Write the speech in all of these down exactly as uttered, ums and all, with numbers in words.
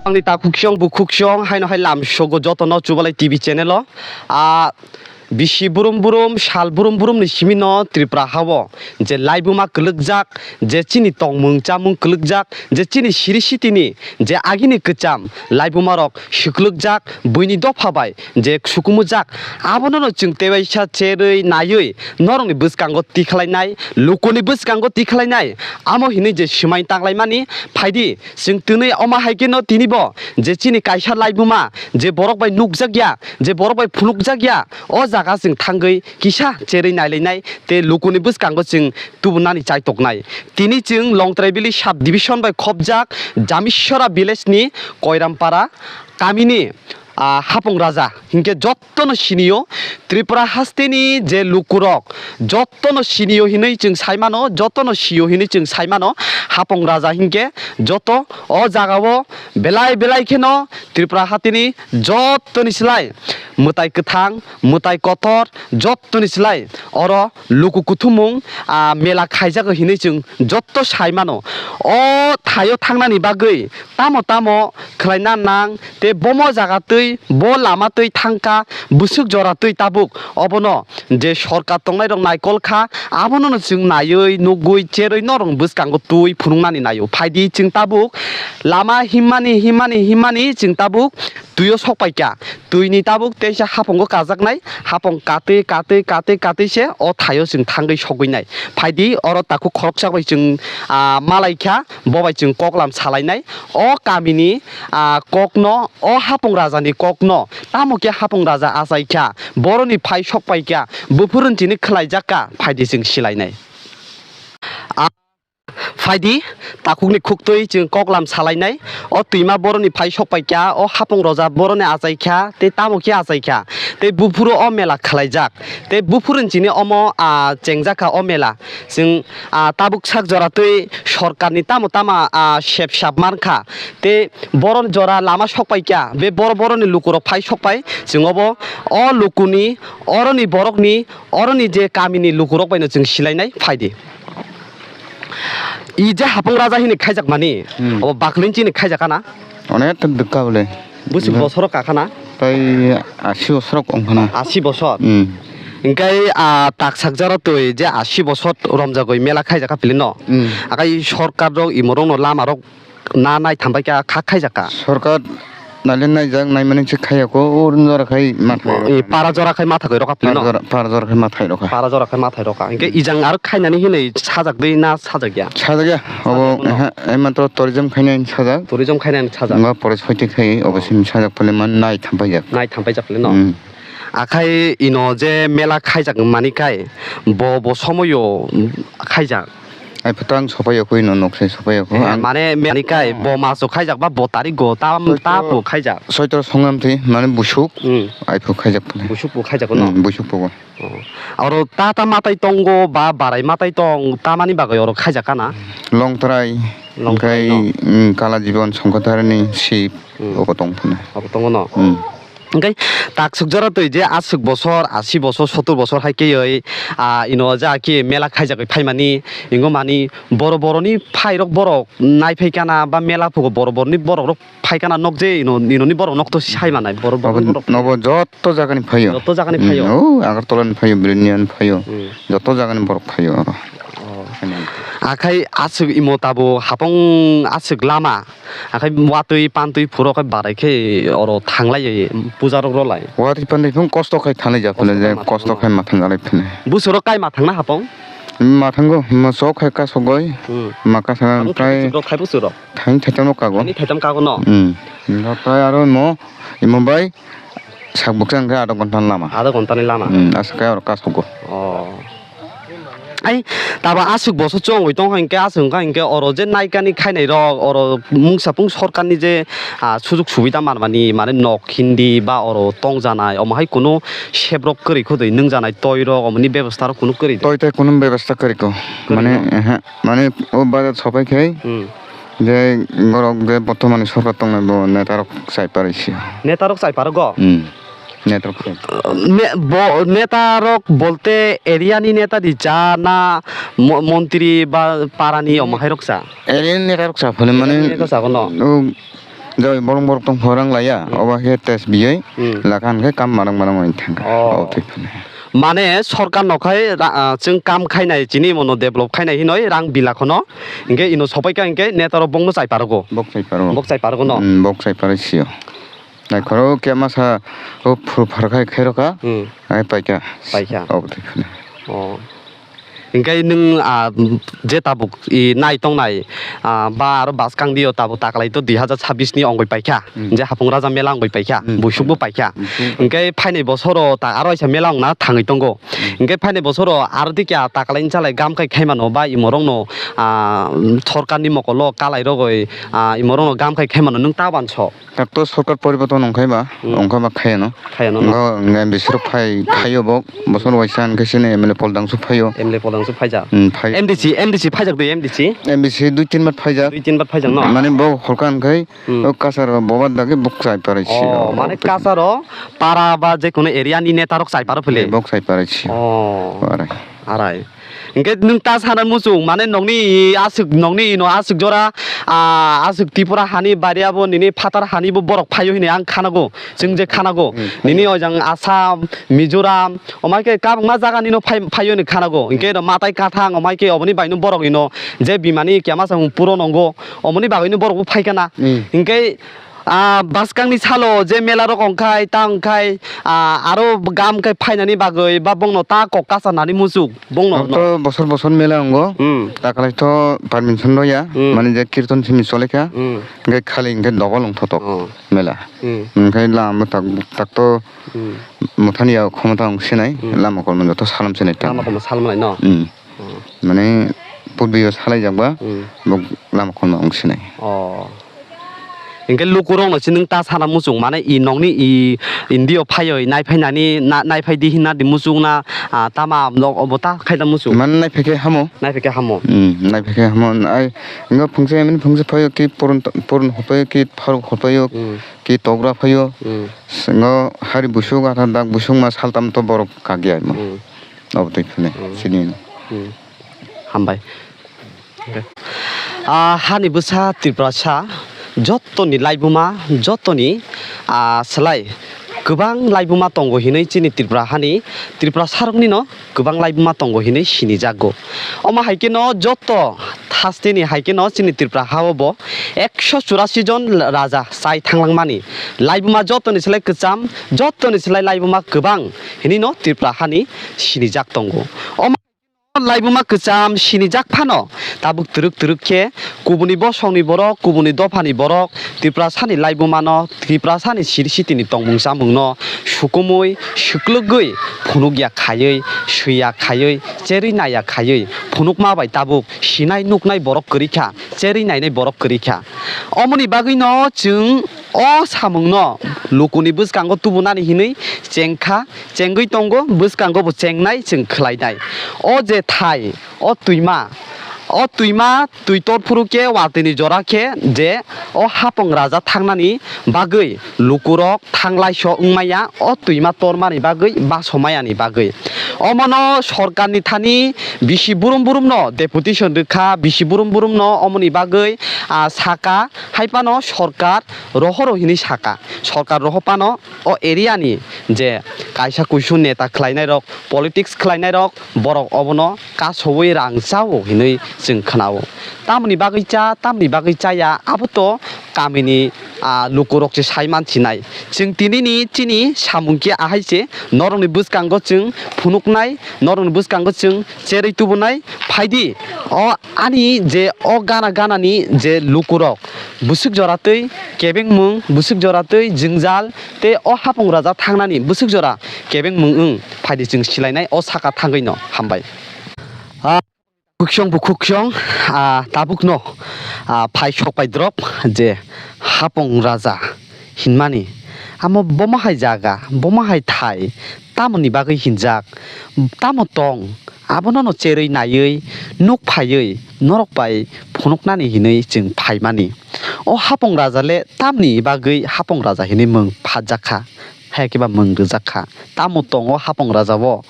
Angni takhuk song, bukhuk song, haino hai lam sogo jotono Chubalai T V channel o. Ah, bisi burum burum, sal burum burum ni simi no Tripura ha o je laibuma kwlwkjak, je chini tongmung chamung kwlwkjak, je chini siri sitini je agini kwcham laibuma rok swkwlwkjak, buini dopha bai je sukumujak, abono no chwng tebaisa cherwi naiwi norokni bwskango tikhlainai, lukuni bwskango tikhlainai, amo hinwi je swmai tanglaimani phaidi. Chwng twnwi omo hai khe no tini bo je chini kaisa laibuma je borok bai nukjak ya, je borok bai phunukjak ya, o jaga chwng thangwi kisa cherwi nailainai tei lukuni bwskango chwng tubunani chaitoknai. Tini chwng Longtraibili sub division bai khopjak Jamisora village ni Koirampara kamini, ah, Hapung Raja hinkhe jottono sinio, Tripura hasteni je lukurok jottono sinio hinwi chwng saimano, jottono sio hinwi chwng saimano, Hapung Raja hinkhe joto o jagao belai belai kheno Tripura hatini jottoni slai mwtai kwthang, mwtai kotor, jottoni slai oro luku kuthumung, ah, mela khaijago hinwi chwng jotto saimano. O thaio thangnani bagwi tamo tamo khlaina nang, tei bomo jaga twi, bo lama twi thangkha, bwswk jora twi tabuk obono je sorkar tongnairok naikol kha, abono no chwng naiwi, nugwi, cherwi norok bwskango twi phunuknani naio. Phaidi chwng tabuk lama himmani, himmani, himmani chwng tabuk twio sok paikha. Twini tabuk teisa hapungo kajaknai, hapung katwi, katwi, katwi, katwi se o thaio chwng thangwi sogwinai. Phaidi oro takhuk khoroksa bai chwng, ah, malaikha, bo bai chwng koklam salainai. O kamini, ah, kokno, o Hapung Rajani kokno, tamo khe Hapung Raja achaikha, boroni phai sok paikha, buphuru chini khwlaijakka, phaidi chwng silainai. Phaidi, takhukni khuktwi chwng koklam salainai. O twima boroni phai sok paikha, o Hapung Raja boroni achaikha, tei tamo khe achaikha. Tei buphuru o mela khwlaijak. Tei buphuru chini omo, ah, chengjakha o mela. Chwng, ah, tabuk sak jora twi sorkarni tamo tama, ah, sep sap mankha. Tei boron jora lama sok paikha. Be boro boroni lukurok phai sok pai. Chwng obo o lukuni, oroni borokni, oroni je kamini lukurok baino chwng silainai phaidi. I je Hapung Raja hini khaijakmani, hmm, obo bakling chini khaijakana? Onek ta dukka bole. Bwswk, hmm, bosoro kakhana? Tai asi bosor wngkhana. Asi bosor? Hmm. Hinkhe, ah, tak sakjaro twi je asi bosor romjagwi mela khaijakha pili no? Hmm. Akai sorkar rok imorokno lama rok na naitham bai kha kha khaijak kha. Sorkar naile naijak, naimani se khaiya ko, o jora khai matha. E, para jora khai matha koi rokha pili no? Para jora, para jora khai matha rokha. Para jora khai matha rokha. Hinkhe ijang aro khainani hinwi sajak dei na sajak ya? Sajak ya. Obo, sajak no? Ehe, ei matro tourism khainani sajak. Tourism khainani sajak. Nga pore soite khai, obo, oh, sim sajak pele man naitham paijak. Naitham paijak pili no? Hmm. Akhai ino je mela khaijak mani kai, bo, bo somoyo khaijak. Ai phuto ang sopai yakui no nok se sopai yakui. Eh, ang mane mani kai, oh, bo maso khaijak ba bo tari go tam. Soitro, ta bo khaijak. Soitro songam thi mane busuk. Hmm. Ai phu khaijak phane. Busuk bo khaijak no? Hmm, busuk bo. Oh. Aro ta ta matai tongo ba barai matai tong tamani bagwi oro khaijak kana? Longtrai. Longtrai no. Okai, hmm, Kala Jibon Songkotharani sip. Hmm. Oko tong phane. Oko tongo no? Hmm. Hingke tak suk jora twi je aswk bosor, asi bosor, sottur bosor hai khe oi, ah, ino ja khe mela khaijagwi phaimani, ingo mani boro boroni phairok borok naiphai kana ba mela phugo boro boroni borok rok phai kana nok je ino, inoni borok nok to sai manai boro borok. Nobo jotto jagani phaio. Jotto jagani phaio. Hmm, oh, Agartala ni phaio, Birnia ni phaio. Hmm. Jotto jagani borok phaio oro. Oh. Akhai aswk imo tabo hapong aswk lama. Akhai watwi pantwi phuro khe barai khe oro thanglai puja rok rwlai. Watwi pantwi phung kosto khai thanglai jak phano je kosto khai ma thanglai phano. Busuro kai ma thangna hapong? Ma thango, ma sok khai ka sogoi. Hmm. Ma ka sana. Abo trai. Busuro khai busuro. Thain thaitam no kago. Ani thaitam kago no. Hmm. Ino trai aro mo imo bai sak buksa hingke adha ghonta ni lama. Adha ghonta ni lama. Hmm, aswk khe oro ka sogo. Oh. Ai, taba aswk boso chongwi tongkha hinkhe, aswk wngkha hinkhe oro je naikani khainai rok, oro mungsa pung sorkarni je, ah, sujug subida manmani, mane nok hindi ba oro tongjanai, omo hai kunu sebrok kwrwi khodwi nungjanai toi rok, omoni bebostha rok kunu kwrwi de? Toi tai kunu bebostha kwrwi ko. Kwrwi mane, no? Ehe, mane o bajar sopai khai, hmm, je borok je bortomani sorkar tongnai bo neta rok chai pari si. Neta rok chai paro go? Hmm. Network se. Ne, bo, neta rok bolte area ni neta di cha na mo-, montri ba para ni omo hai rok cha? Area ni neta rok cha phone mane. Area ni neta cha no? O, Joi borok borok tong phorang laya, Hmm. obo khe test biyoi, Hmm. lakha hwnkhe kam manang manang wng thang. Oh. Obo twi phano. Mane sorkar no khai ra-, ah, chwng kam khainai chini mono develop khainai hinoi rang bila khono, hwnkhe ino sopai kha hwnkhe neta rok bongno chai parogo. Bok chai paro. Bok chai parogo no? Hmm, bok chai paro sio. Naikhoro khe masa o phuru phar khai khai rokha. Hmm. Ai paikha. Paikha. Obo twi phano. Oh. Hingke nwng, ah, je tabuk i nai tongnai, ah, ba aro bwskang dio tabuk taklai to dui hazar chabbish ni ongoi paikha, Hmm. je Hapung Raja mela ongoi paikha, Hmm. buisukbo paikha. Hmm. Hingke phainai bosoro ta aro waisa mela ongna thangwi tongo. Hmm. Hingke phainai bosoro aro dikya taklai ni chalai gam kai khaimano ba imorokno, ah, sorkarni mokolo kalai rogoi, ah, imorokno gam kai khaimano nwng ta uanso. Takto sorkar poriborton wngkhai ba, Hmm. wngkha ba khayano. Khayano no. Ngo M D C rok phai, phaio bo, bosor waisa hwnkhe sini M L A Poldang su phaio. M L A Poldang su phaijak. Hmm, phai. M D C, M D C phaijak de, M D C? M D C dui tin bar phaijak. Dui tin bar phaijak no? Mane bo holka hwnkhe, Hmm. o kasar boba dagi buk chai parai si. Oh, mane kasaro para ba je kono area ni neta rok chai paro phile? Bok chai parai si. Oh. Parai. Arai. Hingke nwng ta sana muchung, mane nokni aswk, nokni ino aswk jora, ah, aswk Tripura hani bariya bo nini phatar hani bo borok phaio hinui ang khanago, chwng je khanago. Hmm, nini phaio. Ojang Assam, Mizoram, omai khe kabangma jaga nino phai-, phaio hinui khanago. Hingke Hmm. ino matai kathang, omai khe oboni baino borok ino je bimani kema samung puro nongo, omoni bagwino borok bo phaikha na. Hmm. Hingke Ah, bwskangni salo je mela rok ongkhai, ta ongkhai, ah, aro gam khe phainani bagwi ba bongno ta kok kasa nani muchuk, bongno Abo no. To bosor bosor mela ongo. Hmm. Takalai to permission roya, Hmm. mane je kirton simi chole kha, Hmm. hingke khali hingke dobol ongthotok Oh. mela. Hmm. Hingke lama tak, tak to Hmm. Muthani ya khomota ong sinai, Hmm. lama kolmo joto salam sinai ta. Lama kolmo salam nai no? Hmm. Oh. Mane purbiyo salaijak ba, Hmm. bo lama kolmo ong sinai. Oh. Hingke lukurokno se nwng ta sana muchung, mane i nokni i India o phaioi nai phainani na, nai phai di hinna di muchung na, ah, tama nok obo ta khaida muchung? Mane nai phai khe hamo. Nai phai khe hamo. Hmm, nai phai khe hamo. Ai, ngo phungse, mane phungse phaio ki purun, purun hopaio ki pharuk hopaio Hmm. ki togra phaio. Hmm. Ngo hari busuk atha dak busuk ma saltam to borok kagiyai mo. Hmm. Obo twi phunai Hmm. sini. Hmm. Hambai. Ah, hani bwsa Tiprasa jotoni laibuma, jotoni, ah, slai kwbang laibuma tongo hinwi chini Tripura hani, Tiprasarokni no kwbang laibuma tongo hinwi sinijago. Omo hai khe no joto thasteni hai khe no chini Tripura ha o bo ekso churasi jon raja chai thanglangmani. Laibuma jotoni slai kwcham, jotoni slai laibuma kwbang hinwi no Tripura hani sinijak tongo. Omo laibuma kwcham sinijak phano tabuk twrwk twrwk khe kubuni bosongni borok, kubuni dophani borok, Tiprasani laibumano, Tiprasani siri sitini tongmung chamungno sukumui, swklwgwi, phunukya khaiwi, swiya khaiwi, cherwi naiya khaiwi, phunukma bai tabuk sinai nuknai borok kwrwi kha, cherwi nainai borok kwrwi kha. Omoni bagwino chwng o samungno lukuni bwskango tubunani hinwi chengkha, chengwi tongo, bwskango bo chengnai chwng khlainai. O je thai, o twima, o twima twi tor phuru khe watwini jora khe je o hapung raja thangnani bagwi lukurok thanglaiso wngmaya o twima tormani bagwi basomayani bagwi. Omono sorkarni thani bisi burum burumno deputation rwkha, bisi burum burumno omoni bagwi, ah, saka, hai phano sorkar rohoro hinwi saka. Sorkar rohor phano o area ni je kaisa kuisu neta khlainai rok, politics khlainai rok, borok obono kasowi rang chao hinwi chwng khnao. Tamoni bagwi cha, tamoni bagwi chaya, abo to kamini, ah, lukurok se sai mansinai. Chwng tinini chini samung khe ahai se norokni bwskango chwng phunuknai, norokni bwskango chwng cherwi tubunai. Phaidi o ani je o gana ganani je lukurok bwswk jora twi kebengmung, bwswk jora twi jwngjal tei o hapung raja thangnani bwswk jora kebengmung wng phaidi chwng silainai o saka thangwi no. Hambai. Ah, khuksong bo khuksong, ah, tabukno, ah, phai sok pai drop je hapung raja hinmani amo bomo hai jaga, bomo hai thai, tamoni bagwi hinjak, tamo tong, abono no cherwi naiwi, nuk phaiwi, norok bai phunuknani hinwi chwng phaimani. O hapung raja le tamni bagwi hapung raja hinwi mung phatjak kha, hai khe ba mung rwjak kha. Tamo tong o hapung raja o,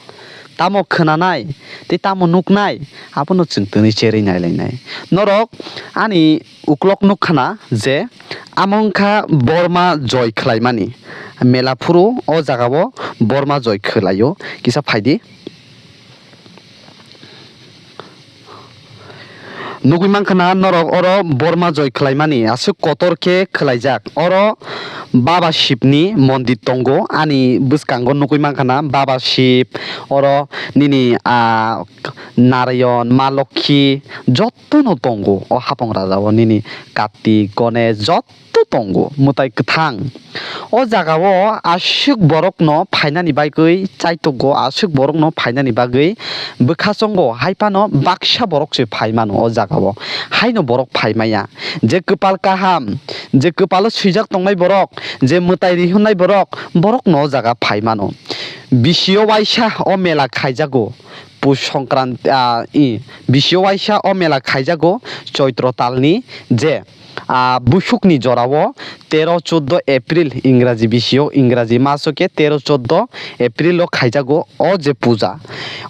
tamo khwnanai tei tamo nuknai, abono chwng twnwi cherwi nailainai. Norok ani uklok nukkhana je Amo wngkha Borma joi khlaimani mela phuru, o jagao Borma joi khlaio. Kisa phaidi. Nugui mankha na norok oro Borma joi khlaimani aswk kotor khe khlaijak. Oro Baba Shivni mondir tongo, ani bwskango nugui mankha na Baba Shiv, oro nini, ah, Narayon, Ma Lokhi jotono tongo o hapong rajao, nini Kartik, Ganesh jot-, to tongo, mwtai kwthang. O jagao aswk borokno phainani bagwi chaitogo, aswk borokno phainani bagwi bwkhachongo, hai phano baksa borok se phai mano o jagao. Haino borok phai maya. Je kwpal kaham, je kwpalo swijak tongnai borok, je mwtai rihornai borok, borokno o jaga phai mano. Bisio waisa o mela khaijago, Pus Songkranti, ah, i, bisio waisa o mela khaijago Choitro talni je ah, busukni jorao tero choddo April, Ingraji bisio, Ingraji maso khe tero choddo April o khaijago o je puja.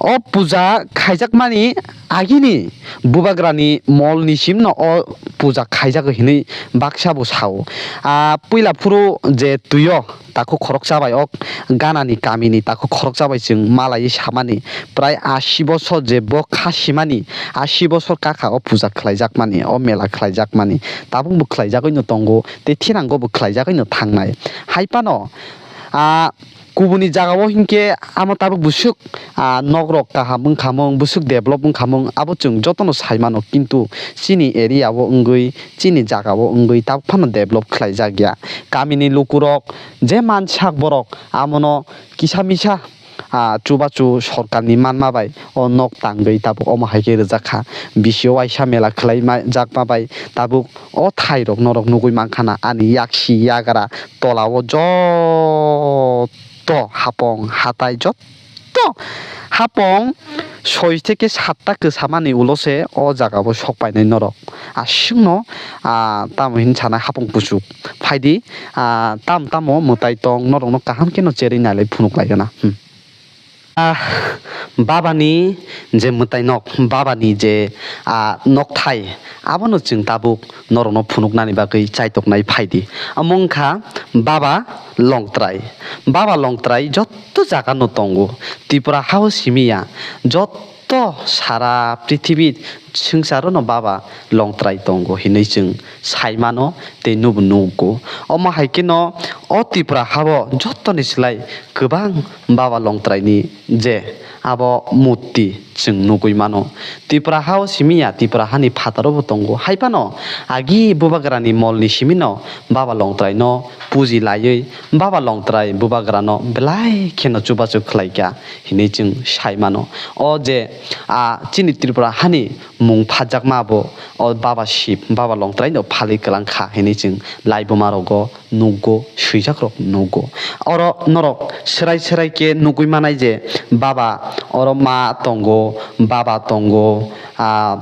O puja khaijakmani agini bubagrani molni simno o puja khaijago hinwi baksa bo sao. Ah, puila phuru je twio takhuk khoroksa bai o ganani kamini takhuk khoroksa bai chwng malaiwi samani, prai asi bosor je bo kha simani, asi bosor kakha o puja khlaijakmani, o mela khlaijakmani, tabukbo khlaijagwino tongo, tei thinangobo khlaijagwino thangnai. Hai phano, ah, kubuni jagao hinkhe amo tabuk bwswk, ah, nokrok kaham wngkhamung, bwswk develop wngkhamung, abo chwng jotono sai mano, kintu chini area o wngwi, chini jagao wngwi tabuk phano develop khlaijak ya. Kamini lukurok je mansak borok, amono kisa misa, ah, chubachu sorkarni manma bai o nok tangwi tabuk omo hai khe rwjak kha. Bisio waisa mela khlai ma-, jakma bai tabuk o thairok norok nugui mankha na ani yaksi yagra tolao jotto hapong hatai jotto hapong soi theke satta kwsamani ulo se o jagao sok painai norok. Aswkno, ah, tamo hin sana hapong kuchuk. Phaidi, ah, tam tamo mwtai tong, norokno kaham kheno cherwi nailai phunuk lai gana. Hmm. Ah, babani je mwtai nok, babani je, ah, nokthai, abono chwng tabuk norokno phunuknani bagwi chaitoknai phaidi. Omo wngkha Baba Longtrai. Baba Longtrai jotto jagano tongo. Tripura hao simi ya. Jotto sara prithibi swngcharono Baba Longtrai tongo hinwi chwng sai mano tei nubo nugo. Omo hai kheno o Tripura hao jottoni slai kwbang Baba Longtraini je abo murti chwng nugui mano. Tripura hao simi ya, Tripura hani phataro bo tongo. Hai phano agi bubagrani molni simino Baba Longtraino puji laiwi Baba Longtrai bubagrano belai kheno chubachu khlaikha hinwi chwng sai mano. O je, ah, chini Tripura hani mung phatjakma bo o Baba Shiv, Baba Longtraino phalwi kwlang kha hinwi chwng laibumarogo nugo, swijakrok nugo. Oro norok swrai swrai khe nugui manai je Baba oro ma tongo, Baba tongo, ah,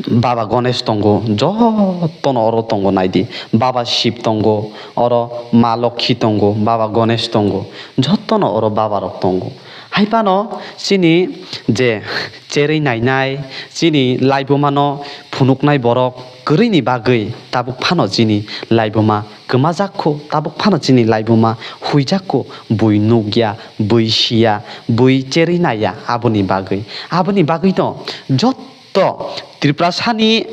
Baba Ganesh tongo, jotono oro tongo naidi. Baba Shiv tongo, oro Ma Lokhi tongo, Baba Ganesh tongo, jotono oro babarok tongo. Hai phano chini je cherwi nainai, chini laibumano phunuknai borok kwrwini bagwi tabuk phano chini laibuma kwmajak kho, tabuk phano chini laibuma huijak kho, bui nukya, bui siya, bui cherwi naiya, aboni bagwi. Aboni bagwino jotto Tiprasani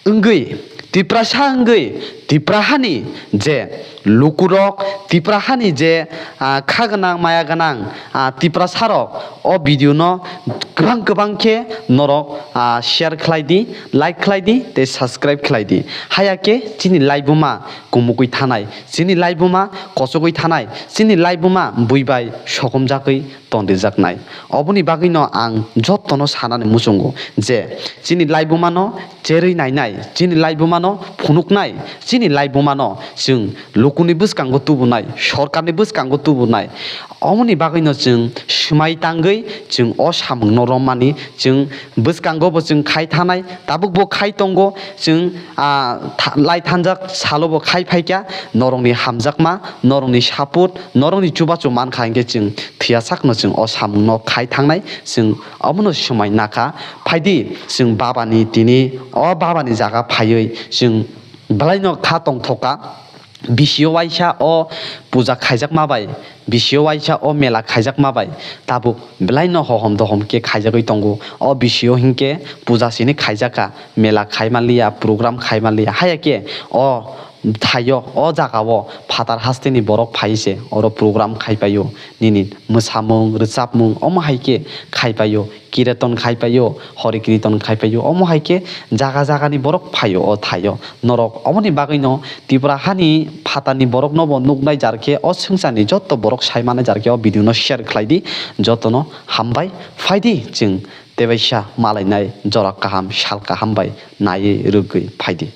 wngwi, Tiprasa wngwi, Tiprahani je lukurok, Tiprahani je, ah, kha gwnang, maya gwnang, ah, Tiprasarok o video no kwbang kwbang khe norok, ah, share khlai di, like khlai di tei subscribe khlai di. Haya khe chini laibuma kumugwi thanai, chini laibuma kochogwi thanai, chini laibuma bui bai sokomjagwi tongrijaknai. Oboni bagwino ang jottono sanani muchungo je chini laibumano cherwi nainai, chini laibumano phunuknai, chini laibumano chwng lukuni bwskango tubunai, sorkarni bwskango tubunai. Omoni bagwino chwng swmai tangwi chwng o samungno romani chwng bwskango bo chwng khai thanai, tabuk bo khai tongo, chwng, ah, tha-, lai thanjak salo bo khai phaikha, norokni hamjakma, norokni support, norokni chubachu mankha hinkhe chwng thwiya sakno chwng o samungno khai thangnai, chwng omono swmai nakha. Phaidi chwng babani tini, o babani jaga phaiwi chwng Belai no kha tongthok kha, bisio waisa o puja khaijak ma bai, bisio waisa o mela khaijak ma bai, tabuk belai no hohom dohom khe khaijagwi tongo. O bisio hinkhe puja sini khaijak kha, mela khai manliya, program khai manliya, haya khe o thaio, o jaga o phatar hasteni borok phai se oro program khai paio, nini mwsamung, rwchapmung, omo hai khe khai paio. Kireton khai paio, hori kiriton khai paio, omo hai khe jaga jaga ni borok phaio o thaio. Norok omoni bagwi no Tripura hani phatar ni borok no bo nuknai jar khe o swngchar ni jotto borok sai manai jar khe o video no share khlai di, jotto no hambai phai di chwng tebaisa malainai jora kaham sal kaham bai naiwi rwgwi phai di.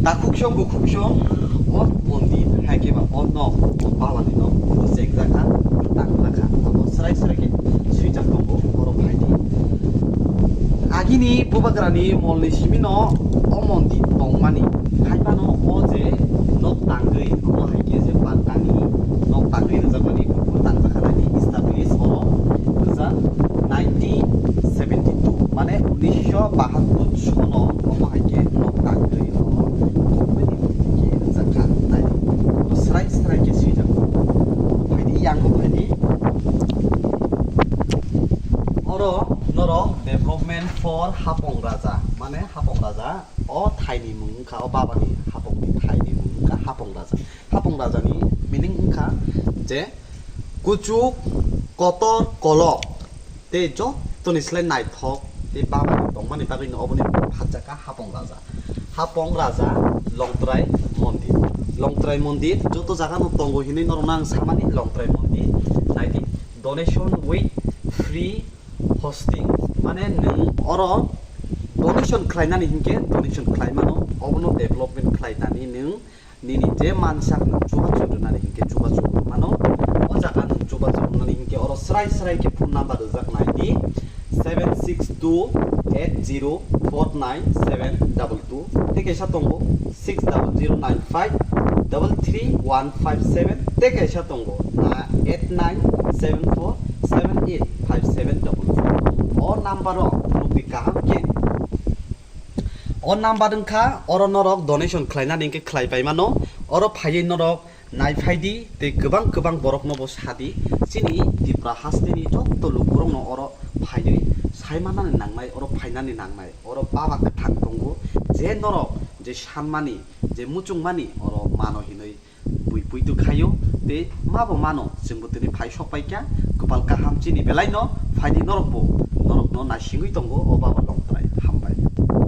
Takhukso bukhukso o mondir hai khe ba o nok, o babani nok rwchekjak kha, tangjak kha, abo srai srai khe swijak tongo, borok phai di. Agini bubagrani molni simino o mondir tongmani, hai phano o je nok tangwi, omo hai khe je pattani nok tangwi rwjakmani, buphur tangjak kha nai di, establish oro rwjak nineteen seventy two, mane unisho bahattor sono omo hai khe nok tangwi oro company ni theke rwjak kha nai di. Oro srai srai khe swijak kha. Phai di, yango phai di. Oro norok development for Hapong Raja, mane Hapong Raja o thaini mung wngkha, o babani hapongni thaini mung wngkha Hapong Raja. Hapong Rajani meaning wngkha je kuchuk, kotor, kolok tei jottoni slai naithok tei babani tongmani bagwino oboni mung phatjakha Hapong Raja. Hapong Raja Longtrai Mondir. Longtrai Mondir joto jagano tongo hinwi norokno ang samani Longtrai Mondir. Nai di, donation with free hosting, mane nwng oro donation khlainani hinkhe donation khlai mano, obono development khlai nani nwng nini je mansak nwng chubachu rwnani hinkhe chubachu rw mano. O jaga nwng chubachu rwnani hinkhe oro srai srai khe phone number rwjak nai di, seven six two eight zero four nine seven double two, tei kaisa tongo six double zero nine five double three one five seven, tei kaisa tongo na eight nine seven four seven eight five seven double four. O number o phunukdi kaham khe. O number wngkha, oro norok donation khlainani hinkhe khlai pai mano. Oro phaiwi norok nai phai di tei kwbang kwbang borokno bo sa di. Chini Tripura hasteni jotto lukurokno oro phaiwi sai manani nangnai, oro phainani nangnai. Oro baba kwthang tongo, je norok je sanmani, je muchungmani oro mano hinwi bui puitu khaio, tei ma bo mano, chwngbo tini phai sok pai kha, kwpal kaham chini belai no phai di norok bo, norok no naisingwi tongo o baba Longtrai. Hambai.